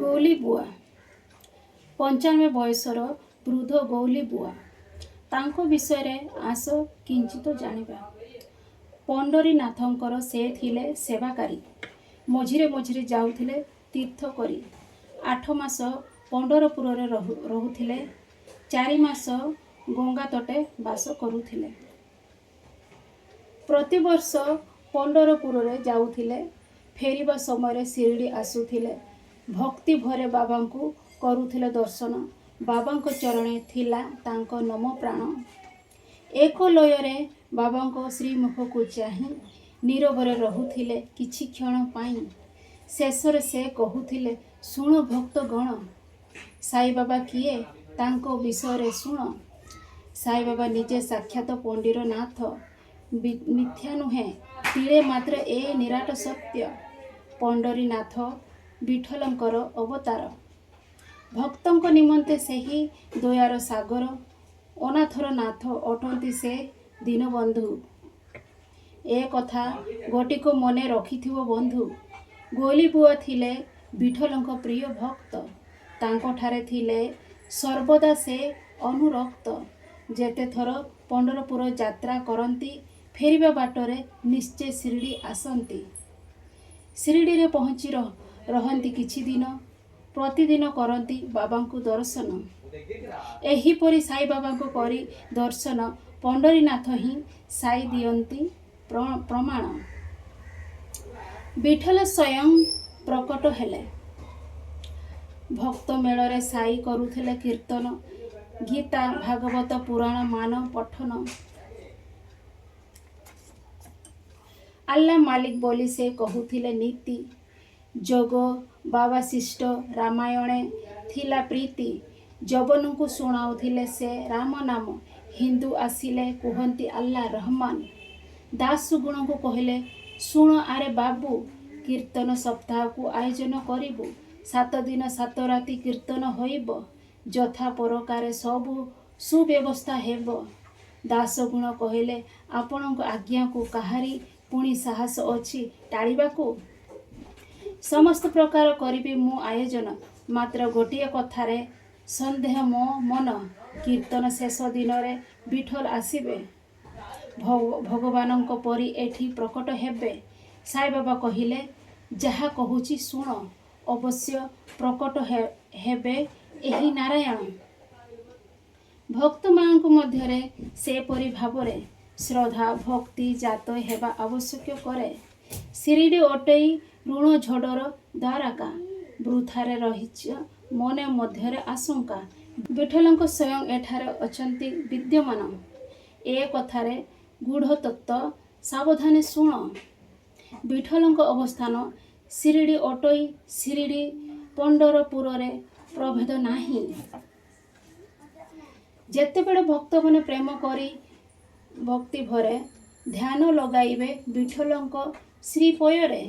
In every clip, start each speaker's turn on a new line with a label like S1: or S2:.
S1: ଗୌଲି ବୁଆ। 95 ବୟସର ବୃଦ୍ଧ ଗୌଲି ବୁଆ। ତାଙ୍କ ବିଷୟରେ ଆସ କିଞ୍ଚିତ ଜାଣିବା। ପଣ୍ଡରୀନାଥଙ୍କର ସେ ଥିଲେ ସେବାକାରୀ। ମଝିରେ ମଝିରେ ଯାଉଥିଲେ ତୀର୍ଥ କରି। 8 ମାସ ପଣ୍ଡରପୁରରେ ରହୁଥିଲେ, 4 ମାସ ଗଙ୍ଗାତଟେ ବାସ କରୁଥିଲେ। ପ୍ରତିବର୍ଷ ପଣ୍ଡରପୁରରେ ଯାଉଥିଲେ, ଫେରିବା ସମୟରେ ଶିରିଡ଼ି ଆସୁଥିଲେ। ଭକ୍ତି ଭରେ ବାବାଙ୍କୁ କରୁଥିଲେ ଦର୍ଶନ। ବାବାଙ୍କ ଚରଣେ ଥିଲା ତାଙ୍କ ମନ ପ୍ରାଣ। ଏକ ଲୟରେ ବାବାଙ୍କ ଶ୍ରୀମୁଖକୁ ଚାହିଁ ନୀରବରେ ରହୁଥିଲେ କିଛି କ୍ଷଣ ପାଇଁ। ଶେଷରେ ସେ କହୁଥିଲେ, "ଶୁଣ ଭକ୍ତଗଣ, ସାଇବାବା କିଏ ତାଙ୍କ ବିଷୟରେ ଶୁଣ। ସାଇବାବା ନିଜେ ସାକ୍ଷାତ ପଣ୍ଡରୀନାଥ। ମିଥ୍ୟା ନୁହେଁ ତିଳେ ମାତ୍ର, ଏ ନିରାଟ ସତ୍ୟ। ପଣ୍ଡରୀନାଥ ବିଠୋଲଙ୍କର ଅବତାର। ଭକ୍ତଙ୍କ ନିମନ୍ତେ ସେହି ଦୟାର ସାଗର। ଅନାଥର ନାଥ ଅଟନ୍ତି ସେ ଦୀନବନ୍ଧୁ। ଏ କଥା ଗୋଟିକ ମନେ ରଖିଥିବ ବନ୍ଧୁ।" ଗୌଲିବୁଆ ଥିଲେ ବିଠୋଲଙ୍କ ପ୍ରିୟ ଭକ୍ତ। ତାଙ୍କଠାରେ ଥିଲେ ସର୍ବଦା ସେ ଅନୁରକ୍ତ। ଯେତେଥର ପଣ୍ଡରପୁର ଯାତ୍ରା କରନ୍ତି, ଫେରିବା ବାଟରେ ନିଶ୍ଚେ ଶିରିଡ଼ି ଆସନ୍ତି। ଶିରିଡ଼ିରେ ପହଞ୍ଚି ରହନ୍ତି କିଛି ଦିନ। ପ୍ରତିଦିନ କରନ୍ତି ବାବାଙ୍କୁ ଦର୍ଶନ। ଏହିପରି ସାଇବାବାଙ୍କୁ କରି ଦର୍ଶନ, ପଣ୍ଡରୀନାଥ ହିଁ ସାଇ ଦିଅନ୍ତି ପ୍ରମାଣ। ବିଠୋଲ ସ୍ୱୟଂ ପ୍ରକଟ ହେଲେ। ଭକ୍ତ ମେଳରେ ସାଇ କରୁଥିଲେ କୀର୍ତ୍ତନ, ଗୀତା ଭାଗବତ ପୁରାଣ ମାନ ପଠନ। ଆଲ୍ଲା ମାଲିକ ବୋଲି ସେ କହୁଥିଲେ ନିତି। ଯୋଗ ବାବାଶିଷ୍ଟ ରାମାୟଣେ ଥିଲା ପ୍ରୀତି। ଯବନଙ୍କୁ ଶୁଣାଉଥିଲେ ସେ ରାମ ନାମ। ହିନ୍ଦୁ ଆସିଲେ କୁହନ୍ତି ଆଲ୍ଲା ରହମାନ। ଦାସଗୁଣଙ୍କୁ କହିଲେ, "ଶୁଣ ଆରେ ବାବୁ, କୀର୍ତ୍ତନ ସପ୍ତାହକୁ ଆୟୋଜନ କରିବୁ। 7 ଦିନ 7 ରାତି କୀର୍ତ୍ତନ ହୋଇବ। ଯଥା ପ୍ରକାରେ ସବୁ ସୁବ୍ୟବସ୍ଥା ହେବ।" ଦାସଗୁଣ କହିଲେ, "ଆପଣଙ୍କ ଆଜ୍ଞାକୁ କାହାରି ପୁଣି ସାହସ ଅଛି ଟାଳିବାକୁ? ସମସ୍ତ ପ୍ରକାର କରିବି ମୁଁ ଆୟୋଜନ। ମାତ୍ର ଗୋଟିଏ କଥାରେ ସନ୍ଦେହ ମୋ ମନ। କୀର୍ତ୍ତନ ଶେଷ ଦିନରେ ବିଠୋଲ ଆସିବେ, ଭଗବାନଙ୍କ ପରି ଏଠି ପ୍ରକଟ ହେବେ।" ସାଇବାବା କହିଲେ, "ଯାହା କହୁଛି ଶୁଣ। ଅବଶ୍ୟ ପ୍ରକଟ ହେବେ ଏହି ନାରାୟଣ। ଭକ୍ତମାନଙ୍କ ମଧ୍ୟରେ ସେପରି ଭାବରେ ଶ୍ରଦ୍ଧା ଭକ୍ତି ଜାତ ହେବା ଆବଶ୍ୟକ କରେ। ଶିରିଡ଼ି ଅଟଇ ଋଣ ଝଡ଼ର ଦ୍ୱାରକା। ବୃଥାରେ ରହିଛି ମନ ମଧ୍ୟରେ ଆଶଙ୍କା। ବିଠୋଲଙ୍କ ସ୍ୱୟଂ ଏଠାରେ ଅଛନ୍ତି ବିଦ୍ୟମାନ। ଏ କଥାରେ ଗୂଢ଼ ତତ୍ତ୍ୱ ସାବଧାନେ ଶୁଣ। ବିଠୋଲଙ୍କ ଅବସ୍ଥାନ ଶିରିଡ଼ି ଅଟଇ। ଶିରିଡ଼ି ପଣ୍ଡରପୁରରେ ପ୍ରଭେଦ ନାହିଁ। ଯେତେବେଳେ ଭକ୍ତମାନେ ପ୍ରେମ କରି ଭକ୍ତି ଭରେ ଧ୍ୟାନ ଲଗାଇବେ ବିଠୋଲଙ୍କ ଶ୍ରୀପୟରେ,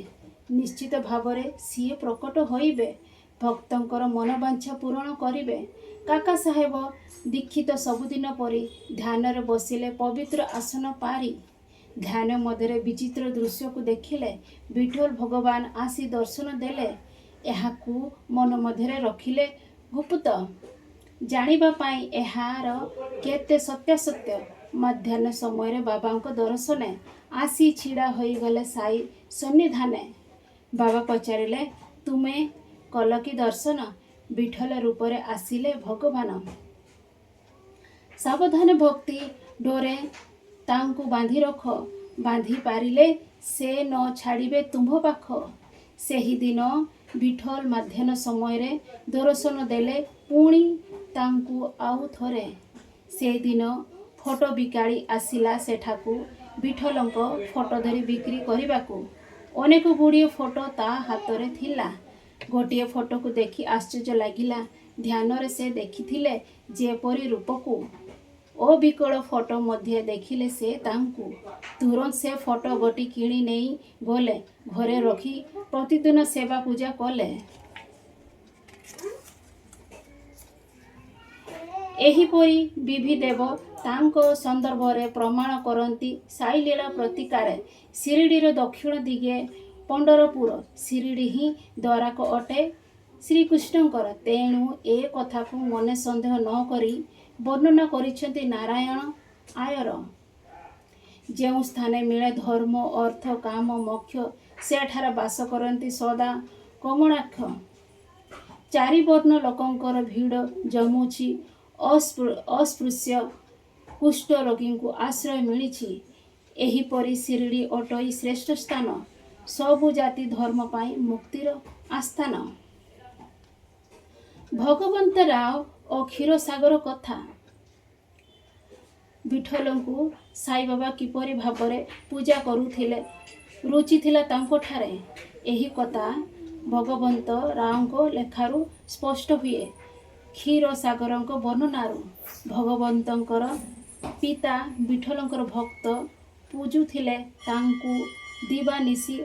S1: ନିଶ୍ଚିତ ଭାବରେ ସିଏ ପ୍ରକଟ ହୋଇବେ। ଭକ୍ତଙ୍କର ମନବାଞ୍ଛା ପୂରଣ କରିବେ।" କାକା ସାହେବ ଦୀକ୍ଷିତ ସବୁଦିନ ପରି ଧ୍ୟାନରେ ବସିଲେ ପବିତ୍ର ଆସନ ପାରି। ଧ୍ୟାନ ମଧ୍ୟରେ ବିଚିତ୍ର ଦୃଶ୍ୟକୁ ଦେଖିଲେ। ବିଠୋଲ ଭଗବାନ ଆସି ଦର୍ଶନ ଦେଲେ। ଏହାକୁ ମନ ମଧ୍ୟରେ ରଖିଲେ ଗୁପ୍ତ, ଜାଣିବା ପାଇଁ ଏହାର କେତେ ସତ୍ୟାସତ୍ୟ। ମଧ୍ୟାହ୍ନ ସମୟରେ ବାବାଙ୍କ ଦର୍ଶନେ ଆସି ଛିଡ଼ା ହୋଇଗଲେ ସାଇ ସନ୍ନିଧାନେ। ବାବା ପଚାରିଲେ, "ତୁମେ କଲ କି ଦର୍ଶନ? ବିଠୋଲ ରୂପରେ ଆସିଲେ ଭଗବାନ। ସାବଧାନ, ଭକ୍ତି ଡୋରେ ତାଙ୍କୁ ବାନ୍ଧି ରଖ। ବାନ୍ଧି ପାରିଲେ ସେ ନ ଛାଡ଼ିବେ ତୁମ୍ଭ ପାଖ।" ସେହିଦିନ ବିଠୋଲ ମଧ୍ୟାହ୍ନ ସମୟରେ ଦର୍ଶନ ଦେଲେ ପୁଣି ତାଙ୍କୁ ଆଉ ଥରେ। ସେଦିନ ଫଟୋ ବିକାଳି ଆସିଲା ସେଠାକୁ, ବିଠୋଲଙ୍କ ଫଟୋ ଧରି ବିକ୍ରି କରିବାକୁ। ଅନେକ ଗୁଡ଼ିଏ ଫଟୋ ତା ହାତରେ ଥିଲା। ଗୋଟିଏ ଫଟୋକୁ ଦେଖି ଆଶ୍ଚର୍ଯ୍ୟ ଲାଗିଲା। ଧ୍ୟାନରେ ସେ ଦେଖିଥିଲେ ଯେପରି ରୂପକୁ, ଅବିକଳ ଫଟୋ ମଧ୍ୟ ଦେଖିଲେ ସେ ତାଙ୍କୁ। ତୁରନ୍ତ ସେ ଫଟୋ ଗୋଟି କିଣି ନେଇ ଗଲେ। ଘରେ ରଖି ପ୍ରତିଦିନ ସେବା ପୂଜା କଲେ। ଏହିପରି ବିଭିଦେବ ତାଙ୍କ ସନ୍ଦର୍ଭରେ ପ୍ରମାଣ କରନ୍ତି ସାଇଲୀଳା ପ୍ରତିକାରେ। ଶିରିଡ଼ିର ଦକ୍ଷିଣ ଦିଗେ ପଣ୍ଡରପୁର। ଶିରିଡ଼ି ହିଁ ଦ୍ୱାରକା ଅଟେ। ଶ୍ରୀକୃଷ୍ଣଙ୍କର। ତେଣୁ ଏ କଥାକୁ ମନେ ସନ୍ଦେହ ନ କରି ବର୍ଣ୍ଣନା କରିଛନ୍ତି ନାରାୟଣ ଆୟର। ଯେଉଁ ସ୍ଥାନେ ମିଳେ ଧର୍ମ, ଅର୍ଥ, କାମ, ମୋକ୍ଷ, ସେଠାରେ ବାସ କରନ୍ତି ସଦା କମଳାକ୍ଷ। ଚାରିବର୍ଣ୍ଣ ଲୋକଙ୍କର ଭିଡ଼ ଜମୁଛି, ଅସ୍ପୃଶ୍ୟ କୁଷ୍ଠ ରୋଗୀଙ୍କୁ ଆଶ୍ରୟ ମିଳିଛି। ଏହିପରି ଶିରିଡ଼ି ଅଟଇ ଶ୍ରେଷ୍ଠ ସ୍ଥାନ, ସବୁ ଜାତି ଧର୍ମ ପାଇଁ ମୁକ୍ତିର ଆସ୍ଥାନ। ଭଗବନ୍ତ ରାଓ ଓ କ୍ଷୀରସାଗର କଥା। ବିଠୋଲଙ୍କୁ ସାଇବାବା କିପରି ଭାବରେ ପୂଜା କରୁଥିଲେ, ରୁଚି ଥିଲା ତାଙ୍କଠାରେ, ଏହି କଥା ଭଗବନ୍ତ ରାଓଙ୍କ ଲେଖାରୁ ସ୍ପଷ୍ଟ ହୁଏ କ୍ଷୀରସାଗରଙ୍କ ବର୍ଣ୍ଣନାରୁ। ଭଗବନ୍ତଙ୍କର ପିତା ବିଠୋଲଙ୍କର ଭକ୍ତ, ପୂଜୁଥିଲେ ତାଙ୍କୁ ଦିବାନିଶି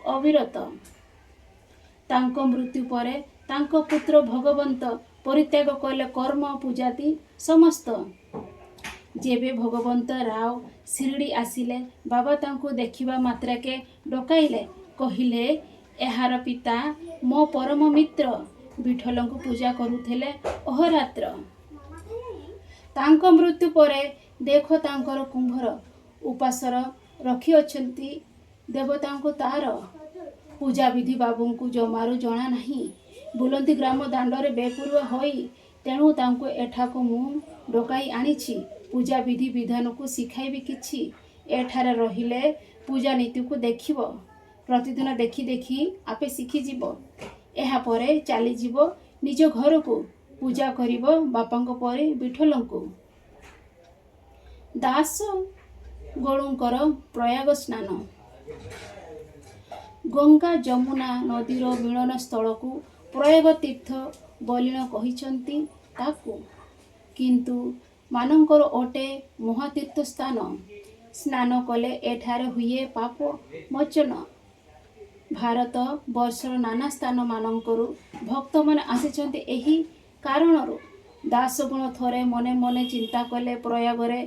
S1: ଅବିରତ। ତାଙ୍କ ମୃତ୍ୟୁ ପରେ ତାଙ୍କ ପୁତ୍ର ଭଗବନ୍ତ ପରିତ୍ୟାଗ କଲେ କର୍ମ ପୂଜାଦି ସମସ୍ତ। ଯେବେ ଭଗବନ୍ତ ରାଓ ଶିରିଡ଼ି ଆସିଲେ, ବାବା ତାଙ୍କୁ ଦେଖିବା ମାତ୍ରକେ ଡକାଇଲେ, କହିଲେ, ଏହାର ପିତା ମୋ ପରମ ମିତ୍ର, ବିଠୋଲଙ୍କୁ ପୂଜା କରୁଥିଲେ ଅହୋରାତ୍ର। ତାଙ୍କ ମୃତ୍ୟୁ ପରେ ଦେଖ ତାଙ୍କର କୁମ୍ଭର ଉପାସର ରଖିଅଛନ୍ତି ଦେବତାଙ୍କୁ ତାର। ପୂଜାବିଧି ବାବୁଙ୍କୁ ଜମାରୁ ଜଣା ନାହିଁ, ବୁଲନ୍ତି ଗ୍ରାମ ଦାଣ୍ଡରେ ବେପରୁଆ ହୋଇ। ତେଣୁ ତାଙ୍କୁ ଏଠାକୁ ମୁଁ ଡକାଇ ଆଣିଛି, ପୂଜାବିଧି ବିଧାନକୁ ଶିଖାଇବି କିଛି। ଏଠାରେ ରହିଲେ ପୂଜାନୀତିକୁ ଦେଖିବ, ପ୍ରତିଦିନ ଦେଖି ଦେଖି ଆପେ ଶିଖିଯିବ। ଏହାପରେ ଚାଲିଯିବ ନିଜ ଘରକୁ, ପୂଜା କରିବ ବାପାଙ୍କ ପରି ବିଠୋଲଙ୍କୁ। ଦାସ ଗୁଳଙ୍କର ପ୍ରୟାଗ ସ୍ନାନ। ଗଙ୍ଗା ଯମୁନା ନଦୀର ମିଳନ ସ୍ଥଳକୁ ପ୍ରୟାଗ ତୀର୍ଥ ବୋଲିଣ କହିଛନ୍ତି ତାକୁ। କିନ୍ତୁ ମାନଙ୍କର ଅଟେ ମହାତୀର୍ଥ ସ୍ଥାନ, ସ୍ନାନ କଲେ ଏଠାରେ ହୁଏ ପାପ ମୋଚନ। ଭାରତ ବର୍ଷର ନାନା ସ୍ଥାନ ମାନଙ୍କରୁ ଭକ୍ତମାନେ ଆସିଛନ୍ତି ଏହି କାରଣରୁ। ଦାସଗୁଣ ଥରେ ମନେ ମନେ ଚିନ୍ତା କଲେ, ପ୍ରୟାଗରେ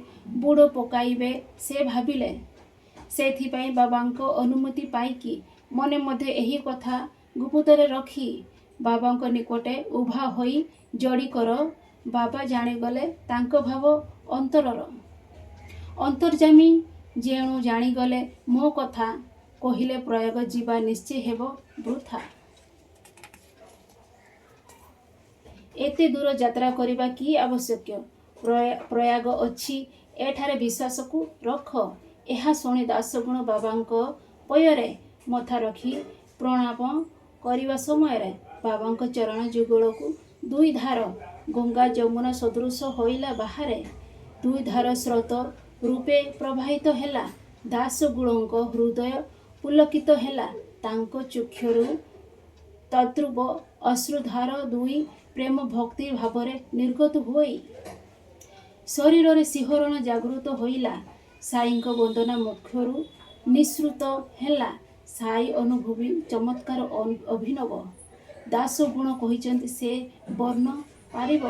S1: ବୁଡ଼ ପକାଇବେ ସେ ଭାବିଲେ। ସେଥିପାଇଁ ବାବାଙ୍କ ଅନୁମତି ପାଇକି ମନେ ମଧ୍ୟ ଏହି କଥା ଗୁପ୍ତରେ ରଖି ବାବାଙ୍କ ନିକଟେ ଉଭା ହୋଇ ଯୋଡ଼ିକର। ବାବା ଜାଣିଗଲେ ତାଙ୍କ ଭାବ ଅନ୍ତରର। ଅନ୍ତର୍ଯ୍ୟାମୀ ଯେଣୁ ଜାଣିଗଲେ ମୋ କଥା, କହିଲେ ପ୍ରୟାଗ ଯିବା ନିଶ୍ଚେ ହେବ ବୃଥା। ଏତେ ଦୂର ଯାତ୍ରା କରିବା କି ଆବଶ୍ୟକ, ପ୍ରୟାଗ ଅଛି ଏଠାରେ ବିଶ୍ୱାସକୁ ରଖ। ଏହା ଶୁଣି ଦାସଗୁଣ ବାବାଙ୍କ ପୟରେ ମଥା ରଖି ପ୍ରଣାମ କରିବା ସମୟରେ ବାବାଙ୍କ ଚରଣ ଯୁଗଳକୁ ଦୁଇ ଧାର ଗଙ୍ଗା ଯମୁନା ସଦୃଶ ହୋଇଲା ବାହାରେ। ଦୁଇ ଧାର ସ୍ରୋତ ରୂପେ ପ୍ରବାହିତ ହେଲା, ଦାସଗୁଳଙ୍କ ହୃଦୟ ପୁଲକିତ ହେଲା। ତାଙ୍କ ଚକ୍ଷୁରୁ ତଦ୍ରୂପ ଅଶ୍ରୁଧାର ଦୁଇ ପ୍ରେମ ଭକ୍ତି ଭାବରେ ନିର୍ଗତ ହୋଇ ଶରୀରରେ ଶିହରଣ ଜାଗୃତ ହୋଇଲା। ସାଇଙ୍କ ବନ୍ଦନା ମୁଖରୁ ନିଃସୃତ ହେଲା, ସାଇ ଅନୁଭୂତି ଚମତ୍କାର ଅଭିନବ। ଦାସଗୁଣ କହିଛନ୍ତି ସେ ବର୍ଣ୍ଣ ପାରିବ।